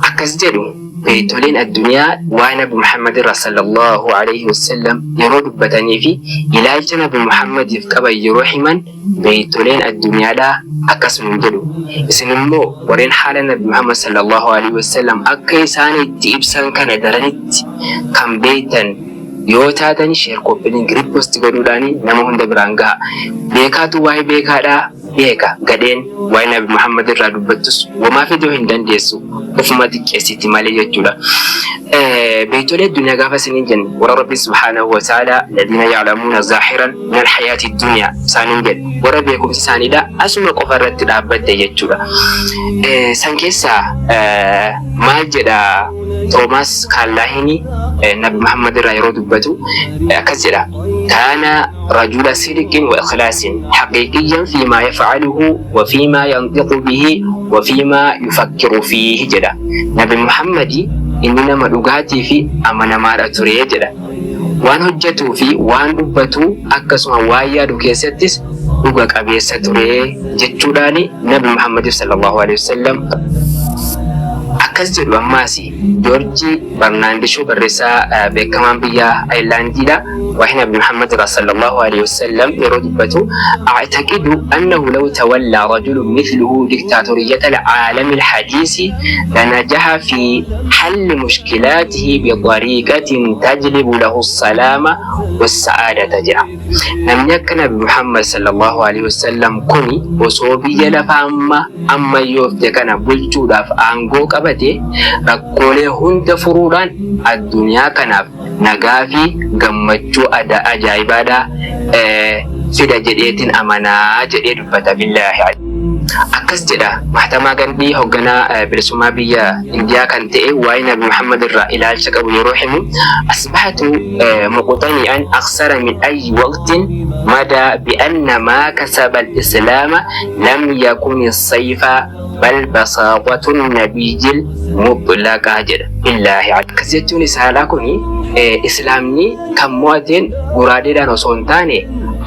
Akkas jedhu beeytoleen addunyaa waa'ee Nabi Muhammad irraa sallallahu alayhi wasallam yeroo dubbatanii fi ilaalcha Nabi Muhammadiif qaban yeroo himan beeytoleen addunyaadhaa akkas nuun jedhu. Isin immoo warreen haala Nabi Muhammad sallallahu alayhi wasallam akka isaan itti ibsan kana daranitti kan beeytan yoo taatan share, copy link, repost godhuudhaan nama hunda biraan gaha. Beekaatu waa'ee beekaadhaa beeka. Gadheen waa'ee Nabi Muhammad irraa dubbattus womaa fiduu hin dandeessu, ofuma xiqqeessiti malee jechuudha. Beeytolee addunyaa gaafa isiniin jennu warra Rabbi subhaanahu wa ta'ala "alladhiina ya'lamuuna zaahiran min alhayaati dunyaa" isaaniin jedhe, warra beekumsi isaaniidha asuma qofa irratti dhaabbatte jechuudha. San keessaa maal jedha? Toomaas Kaarlaayilii Nabi Muhammad irraa yeroo dubbatu akkas jedha: "Kaana rajula sidqin wa ikhlaasin haqiiqiyyan fiimaa yaf'aluhu wa fiimaa yantiqu bihi wa fiimaa yufakkiru fiihi" jedha. Nabi Muhammadi inni nama dhugaatii fi amanamaadha ture jedha. Waan hojjetuu fi waan dubbatu akkasuma waan yaadu keessattis dhuga qabeessa ture jechuudhaani Nabi Muhammad sallallahu alaihi wasallam akkas jedhu. Ammaas Joorji Barnaandishoo, barreessaa beekamaan biyya Ayirlaandiidha. Waa'ee Nabi Muhammad sallallahu alaihi wasallam yeroo dubbatu: "أعتقد أنه لو تولى رجل مثله ديكتاتورية العالم الحديث لنجح في حل مشكلاته بطريقة تجلب له السلام والسعادة" jedha. Namni akka Nabi Muhammad sallallahu alaihi wasallam kuni osoo biyya lafa amma ammayyoofte kana bulchuudhaaf aangoo qabate, rakkoolee hunda furuudhaan addunyaa kanaaf nagaa fi gammachuu ajaa'ibaadha fida jedheetiin amanaa jedhee dubbata, billaahi. Akkas jedha Mahtamaa Gandii, hoogganaa bilisummaa biyya Indiyaa kan ta'e, waa'ee Nabi Muhammad irraa ilaalcha qabu yeroo himu: "أصبحت مقتنعا أكثر من أي وقت مضى بأن ما كسب الإسلام لم يكن السيف بل بساطة النبي المطلقة" jedha. Billaahi, akkas jechuun isaadhaa kuni islaamni kan mo'ateen guraadeedhaan osoo hin taane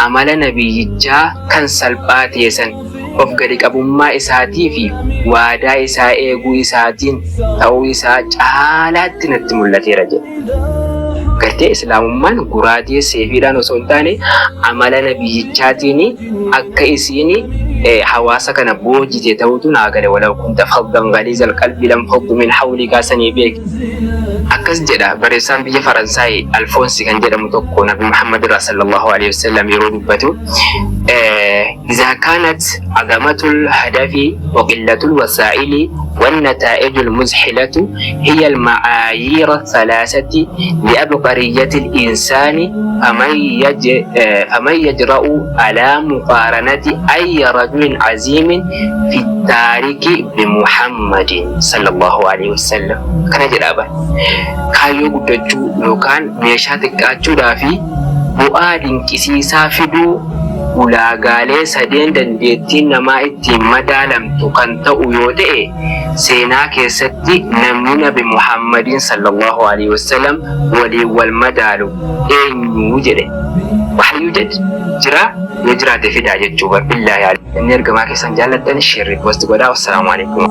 amala nabiyyichaa kan salphaa ta'e san, of gadi qabummaa isaatii fi waadaa isaa eeguu isaatiin ta'uu isaa caalaatti natti mul'ateera jedha. Gartee islaamummaan guraadee seefiidhaan osoo hin taane amala nabiyyichaatiin akka isiin hawaasa kana boojite ta'utu naa gale. "ولو كنت فظا غليظ القلب لانفضوا من حولك" sanii beeki. Akkas jedha barreessaan biyya Faransaay Alfoonsi kan jedhamu tokko Nabi Muhammad irraa sallallahu alaihi wasallam yeroo dubbatu: "إذا كانت عظمة الهدف وقلة الوسائل والنتائج المذهلة هي المعايير الثلاثة لعبقرية الإنسان، فمن يجرأ على مقارنة أي رجل عظيم في التاريخ بمحمد صلى الله عليه وسلم?" Kana jedha bara. Kaayyoo guddachuu yookaan meeshaa xiqqaachuudhaa fi bu'aa dinqisiisaa fiduu ulaagaalee sadeen dandeettiin namaa ittiin madaalamtu kan ta'u yoo ta'e, seenaa keessatti namni Nabi Muhammadin sallallahu alaihi wasallam waliin wal madaalu eenyu jedhe. Wahayyuu jedhe jira, yoo jiraate fidaa jechuu bar, billaahi. Inni ergamaa keessan jaallattan share, repost godhaa. Wassalaamu alaikum.